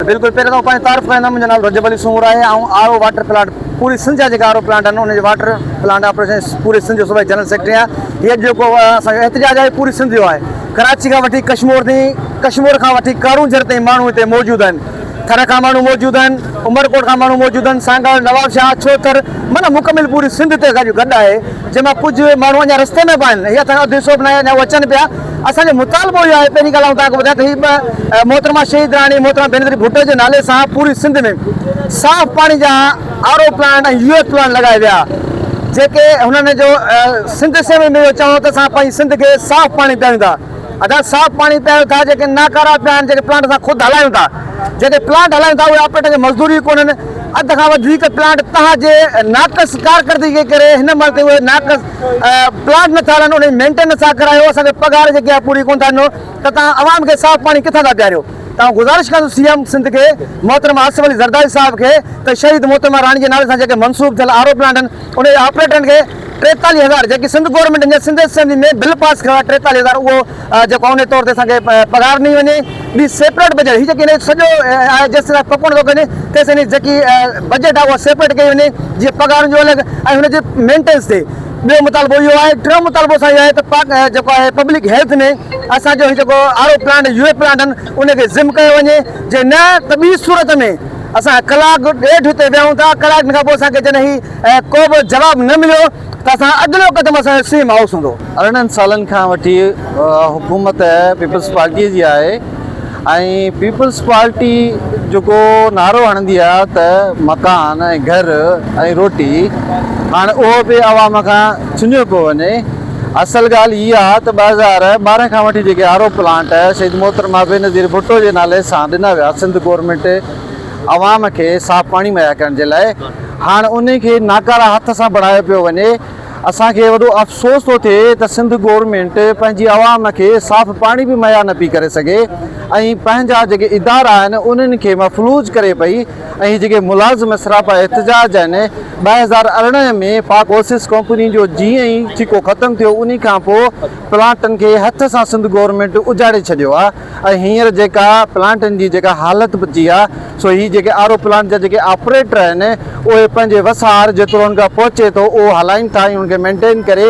بلڪل پهريون ته آئون پنهنجو تعارف ڪرائيندم منهنجو نالو رجب علي سومرو آهي آئون آر او واٽر پلانٽ پوري سنڌ جا جيڪا آر او پلانٽ آهن ان جي واٽر پلانٽ آپريشن پوري سنڌ جو صوبائي جنرل سيڪريٽري آهيان هي اڄ جيڪو اسان جو احتجاج آهي پوري سنڌ جو آهي ڪراچي کان وٺي ڪشمور تائين ڪشمور کان وٺي ڪارونجهر تائين ماڻهو هتي موجود آهن ٿر کان ماڻهو موجود آهن عمرڪوٽ کان ماڻهو موجود آهن سانگهڙ نوابشاهه ڇوٿر معنيٰ مڪمل پوري سنڌ تي گڏ گڏ آهي جنهن مان ڪجهه ماڻهو اڃا رستي ۾ به آهن هي اسان جو اڌ حصو به ناهي اڃا هو اچن پيا اسان جو مطالبو اهو آهي پهرين ڳالهه آئون توهان کي ٻڌايان ته هي ٻه محترمه شهيد راڻي محترمه بينظير ڀٽو جي نالي سان پوري سنڌ ۾ صاف پاڻي جا R O plant ۽ U F plant لڳايا ويا جيڪي هنن جو سنڌ اسيمبلي ۾ اهو چوڻ هو ته اسان پنهنجي سنڌ کي صاف پاڻي پياريون ٿا ادا صاف پاڻي پياريو ٿا جيڪي ناڪارا پيا آهن جيڪي پلانٽ اسان خود هلايون ٿا جيڪي پلانٽ هلايون ٿا اهي آپريٽر کي مزدوري ڪونهن اڌ کان وڌيڪ پلانٽ توهان جي ناقص ڪارڪردگي جي ڪري هن مهل تائين اهي ناقص پلانٽ نٿا هلن انهن جي مينٽيننس ٿا ڪرايو اسان کي پگهار جيڪي آهي پوري ڪونه ٿا ڏنو ته توهان عوام کي صاف پاڻي ڪٿان ٿا پياريو ته آئون گذارش ڪندس سي ايم سنڌ کي محترم آصف علي زرداري صاحب کي ته شهيد محترمه راڻي جي نالي سان جيڪي منسوب ٿيل آر او پلانٽ آهن ان جي آپريٽرن کي 43 هزار جيڪي سنڌ گورنمينٽ هينئر سنڌ اسيمبلي ۾ بل پاس ڪيو آهي 43 هزار اهو جيڪو ان طور تي اسان کي پگهار ڏني وڃي ٻي سيپريٽ بجيٽ هي جيڪي هن سڄو آهي جيسين پڪو نٿو ڪجي تيسين هن جيڪي بجيٽ آهي اها سيپريٽ ڪئي وڃي جيئن پگهارن جو الڳ ۽ هن جي مينٽينس تي ٻيو مطالبو اهو آهي ٽيون مطالبو اسان اهو آهي ته پاڪ جيڪو آهي پبلڪ هيلٿ ۾ اسان جو هي جيڪو R O plant U a plant آهن ان کي ضم ڪيو وڃي جي نه ته ٻي صورت ۾ اسان ڪلاڪ ڏيڍ هتي ويهون ٿا ڪلاڪ کان پوء اسان کي جڏهن هي ڪو به جواب نه مليو ته اسان اڳلو قدم اسان جو سي ايم هائوس هوندو. 18 سالن کان وٺي حڪومت پيپلز پارٽي جي آهي ۽ پيپلز پارٽي جيڪو نعرو هڻندي آهي ته مڪان ۽ گهر ۽ روٽي هاڻ اهو به عوام کان ڇنيو پيو وڃي اصل ڳالهه هي آهي ته 2012 کان وٺي جيڪي آر او پلانٽ شهيد محترمه بينظير ڀٽو جي نالي سان ڏنا ويا سنڌ گورنمينٽ عوام کي صاف پاڻي مهيا ڪرڻ جي لاء هاڻ انهي کي ناڪاره هٿ سان بڻايو پيو وڃي اسان کي وڏو افسوس ٿو ٿئي ته سنڌ گورنمينٽ پنهنجي عوام کي صاف پاڻي به مهيا نه پئي ڪري سگهي ۽ پنهنجا جيڪي ادارا آهن انهن کي مفلوج ڪري پئي ۽ هي جيڪي ملازم سراپا احتجاج آهن 2018 ۾ پاڪ اوسس ڪمپني جو جيئن ئي ٺيڪو ختم ٿيو انهي کان پوء پلانٽن کي هٿ سان سنڌ گورنمينٽ اجاڙي ڇڏيو آهي ۽ هينئر جيڪا پلانٽن جي جيڪا حالت بچي آ سو هي جيڪي آر او پلانٽ جا جيڪي آپريٽر آهن اهي پنهنجي وس آهر جيترو انهن کان پهچي ٿو اهو هلائين ٿا ۽ ان کي مينٽين ڪري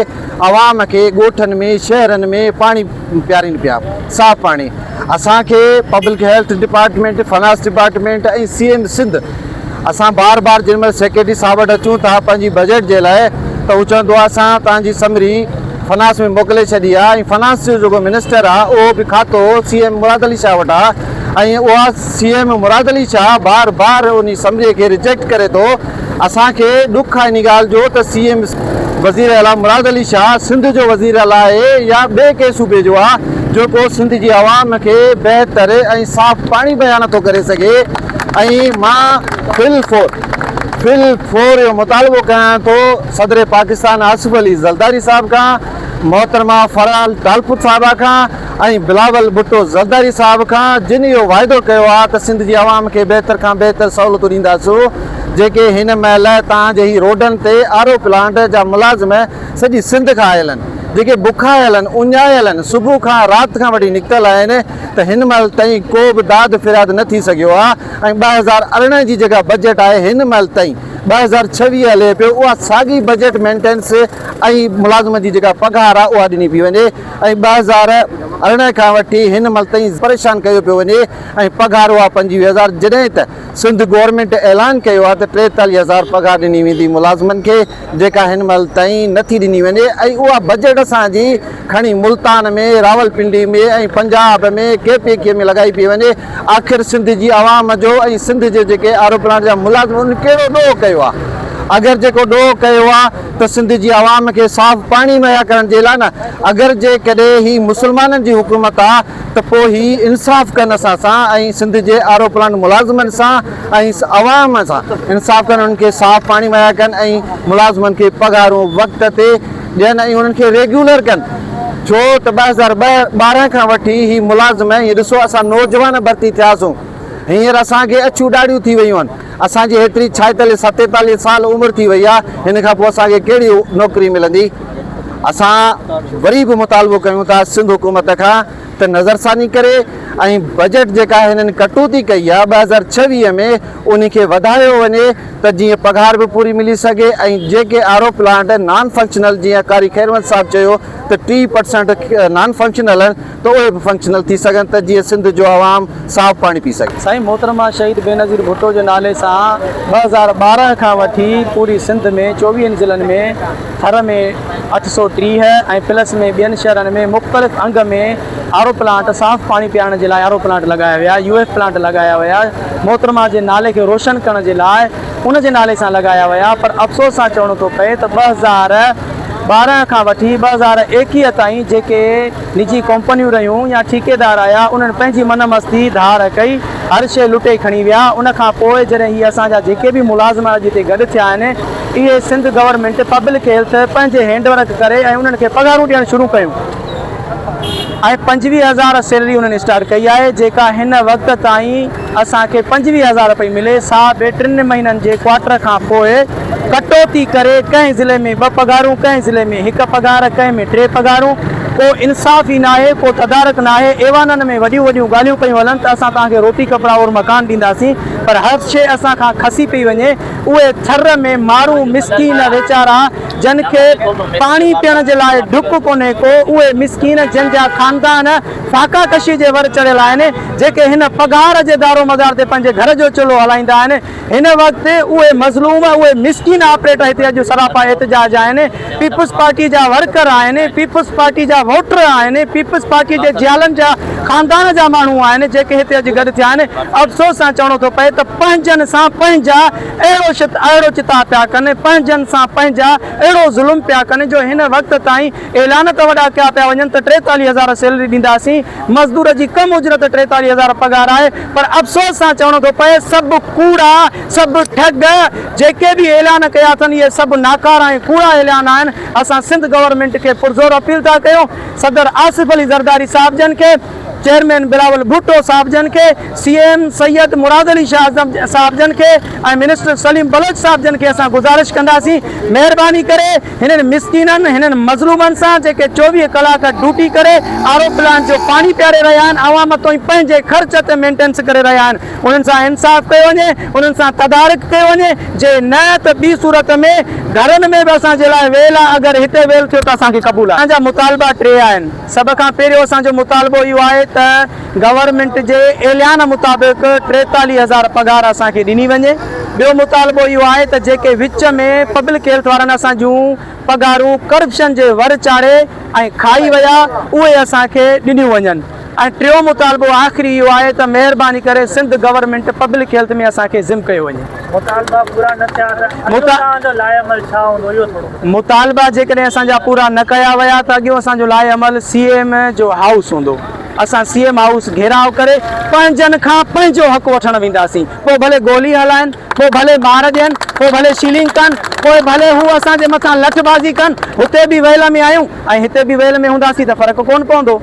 عوام کي ڳوٺن ۾ شهرن ۾ پاڻي پيارين پيا صاف پاڻي اسان کي public health department finance department ۽ C M Sindh اسان بار بار جنهن مهل سيڪريٽري صاحب وٽ اچون ٿا پنهنجي بجيٽ جي لاء ته هو چوندو آهي اسان توهان جي سمري فنانس ۾ موڪلي ڇڏي آهي ۽ فنانس جو جيڪو منسٽر آهي اهو به کاتو سي ايم مراد علي شاهه وٽ آهي ۽ اها سي ايم مراد علي شاهه بار بار انهي سمري کي ريجيڪٽ ڪري ٿو اسان کي ڏک آهي انهي ڳالهه جو ته سي ايم وزير اعليٰ مراد علي شاهه سنڌ جو وزير اعليٰ آهي يا ٻئي ڪنهن صوبي جو آهي جيڪو سنڌ جي عوام کي بهتر ۽ صاف پاڻي مهيا نٿو ڪري سگهي ۽ مان فل فور فل فور اهو مطالبو ڪيان ٿو صدر پاڪستان آصف علي زرداري صاحب کان، محترمه فرح ٽالپر صاحبه کان ۽ بلاول ڀٽو زرداري صاحب کان جن اهو واعدو ڪيو آهي ته سنڌ جي عوام کي بهتر کان بهتر سهولتون ڏينداسون جيڪي هن مهل توهان جي هي روڊن تي آر او پلانٽ جا ملازم سڄي سنڌ کان آيل آهن جيڪي بکايل آهن اڃايل آهن صبح کان رات کان وٺي نڪتل آهن ته هن مهل تائين ڪو به داد فرياد نه ٿي سگهيو آهي ۽ 2018 جي جيڪا بجيٽ آهي هن مهل تائين 2026 هلي پيو اها ساڳي بجيٽ مينٽينس ۽ ملازمن جي جيڪا پگهار آهي اها ڏني پئي وڃي ۽ 2018 کان وٺي هن مهل تائين پريشان ڪيو پيو وڃي ۽ پگهار اها 25 هزار جڏهن ته سنڌ گورنمينٽ اعلان ڪيو آهي ته 43 هزار پگهار ڏني ويندي ملازمن کي جيڪا هن مهل تائين نه ٿي ڏني وڃي ۽ اها بجيٽ اسان جي کڻي ملتان ۾ راولپنڊي ۾ ۽ پنجاب ۾ ڪي پي ڪي ۾ لڳائي پئي وڃي آخر سنڌ جي عوام جو ۽ سنڌ جي جيڪي آر او پلانٽ جا ملازم انهن ڪهڙو ڏوهه ڪيو آهي اگر جيڪو ڏوهه ڪيو آهي ته سنڌ جي عوام کي صاف پاڻي مهيا ڪرڻ جي لاء نه اگر جيڪڏهن هي مسلمانن جي حڪومت آهي ته پوء هي انصاف ڪن اسان سان ۽ سنڌ جي آر او پلانٽ ملازمن سان ۽ عوام سان انصاف ڪن انهن کي صاف پاڻي مهيا ڪن ۽ ملازمن کي پگهارون وقت تي ڏين ۽ انهن کي ريگيولر ڪن ڇو ته 2012 کان وٺي هي ملازم هي ڏسو اسان نوجوان ڀرتي ٿياسون هينئر اسان کي اڇيون ڏاڙهيون ٿي ويون آهن اسان جي هيتري 46 47 سال عمر ٿي وئي آهي هن کان پوء اسان کي ڪهڙي نوڪري ملندي اسان وري به مطالبو ڪيون ٿا سنڌ حڪومت کان. سخت نظرثاني ڪري ۽ بجيٽ جيڪا هنن ڪٽوتي ڪئي آهي 2026 ۾ ان کي وڌايو وڃي ته جيئن پگهار به پوري ملي سگهي ۽ جيڪي R O plant non functional جيئن قاري خيرمحمد صاحب چيو ته 30 پرسنٽ نان فنڪشنل آهن ته اهي به فنڪشنل ٿي سگهن ته جيئن سنڌ جو عوام صاف پاڻي پي سگهي. سائين محترمه شهيد بينظير ڀٽو جي نالي سان 2012 کان وٺي پوري سنڌ ۾ چوويهن ضلعن ۾ ٿر ۾ 830 ۽ پلس ۾ ٻين شهرن ۾ مختلف انگ ۾ آر او پلانٽ صاف پاڻي پيارڻ جي لاء آر او پلانٽ لڳايا ويا يو ايف پلانٽ لڳايا ويا محترمه جي نالي کي روشن ڪرڻ جي لاء ان جي نالي سان لڳايا ويا پر افسوس سان چوڻو ٿو پئي ته 2012 کان وٺي 2021 تائين جيڪي نجي ڪمپنيون رهيون يا ٺيڪيدار آيا انهن پنهنجي من مستي ڌار ڪئي هر شيء لٽي کڻي ويا ان کان پوء جڏهن هي اسان جا جيڪي به ملازم اڄ هتي گڏ ٿيا آهن اهي سنڌ گورنمينٽ پبلڪ هيلٿ پنهنجي هينڊ ورڪ ڪري ۽ انهن کي پگهارون ڏيڻ شروع ڪيون ۽ 25 هزار سيلري انهن اسٽارٽ ڪئي آهي جيڪا هن وقت تائين اسان کي 25 هزار پئي ملي سا به ٽن مهينن جي ڪوارٽر کان پوء ڪٽوتي ڪري ڪنهن ضلعي ۾ ٻه پگهارون ڪنهن ضلعي ۾ هڪ پگهار ڪنهن ۾ ٽي پگهارون ڪو انصاف ئي ناهي ڪو تدارڪ ناهي ايوانن ۾ وڏيون وڏيون ڳالهيون پيون هلن ته اسان توهان کي روٽي ڪپڙا اور مڪان ڏينداسين پر هر شيء اسان کان کسي پئي وڃي اهي ٿر ۾ مارو مسڪين ويچارا جن کي پاڻي پيئڻ جي لاء ڍڪ ڪونهي ڪو اهي مسڪين جن جا خاندان فاقا ڪشي جي ور چڙهيل آهن جيڪي هن پگهار جي دارومدار تي پنهنجي گهر جو چلهو هلائيندا آهن هن وقت اهي مظلوم اهي مسڪين آپريٽر هتي اڄ سراپا احتجاج آهن، پيپلز پارٽي جا ورڪر آهن، پيپلز پارٽي جا ووٽر آهن، پيپلز پارٽي جي جيالن جا خاندان جا ماڻهو آهن جيڪي هتي اڄ گڏ ٿيا آهن، افسوس سان چوڻو ٿو پئي ته پنهنجن سان پنهنجا اهڙو اهڙو چتاء پيا ڪن، پنهنجن سان پنهنجا اهڙو ظلم پيا ڪن جو هن وقت تائين اعلان ته وڏا ڪيا پيا وڃن ته 43 هزار سيلري ڏينداسين، مزدور جي ڪم اجرت 43 هزار پگهار آهي پر افسوس سان چوڻو ٿو پئي سڀ ڪوڙا سڀ ٺڳ جيڪي به اعلان ڪيا اٿن اهي سڀ ناڪارا ۽ ڪوڙا اعلان آهن اسان سنڌ گورنمينٽ کي پرزور اپيل ٿا ڪيون صدر آصف علي زرداري صاحب جن کي چيئرمين بلاول ڀٽو صاحب جن کي سي ايم سيد مراد علي شاهه صاحب جن کي ۽ منسٽر سليم بلوچ صاحب جن کي اسان گذارش ڪنداسين مهرباني ڪري هنن مسڪينن، هنن مظلومن سان جيڪي 24 ڪلاڪ ڊيوٽي ڪري آر او پلانٽ جو پاڻي پياري رهيا آهن، عوام توئين پنهنجي خرچ تي مينٽينس ڪري رهيا آهن، انهن سان انصاف ڪيو وڃي، انهن سان تدارڪ ڪيو وڃي، جي نه ته ٻي صورت ۾ گهرن ۾ به اسان جي لاء ويل آهي، اگر هتي ويل ٿيو ته اسان کي قبول آهي. اسان جا مطالبا ٽي آهن، سڀ کان پهريون اسان جو مطالبو اهو آهي ته گورنمينٽ جي اعلان مطابق 43 هزار پگهار اسان کي ڏني وڃي، ٻيو مطالبو اهو آهي ته جيڪي وچ ۾ پبلڪ هيلٿ وارن اسان جون پگهارون ڪرپشن جي ور چاڙهي ۽ کائي ويا اهي اسان کي ڏنيون وڃن ۽ ٽيون مطالبو آخري اهو آهي ته مهرباني ڪري سنڌ گورنمينٽ پبلڪ هيلٿ ۾ اسان کي ضم ڪيو وڃي. مطالبا پورا نه ٿيا ته اڳيون توهان جو لاء عمل ڇا هوندو اهو ٿورو ٻڌايو. مطالبا جيڪڏهن اسان جا پورا نه ڪيا ويا ته اڳيون اسان جو لاء عمل سي ايم جو هائوس هوندو. اسان سي ايم هائوس گهيراء ڪري پنهنجن کان پنهنجو حق وٺڻ وينداسين، پوء ڀلي گولي هلائن، پوء ڀلي مار ڏين، پوء ڀلي شيلنگ ڪن، پوء ڀلي هو اسان جي مٿان لٺبازي ڪن، هتي به ويل ۾ آهيون ۽ هتي به ويل ۾ هونداسين ته فرق ڪونه پوندو.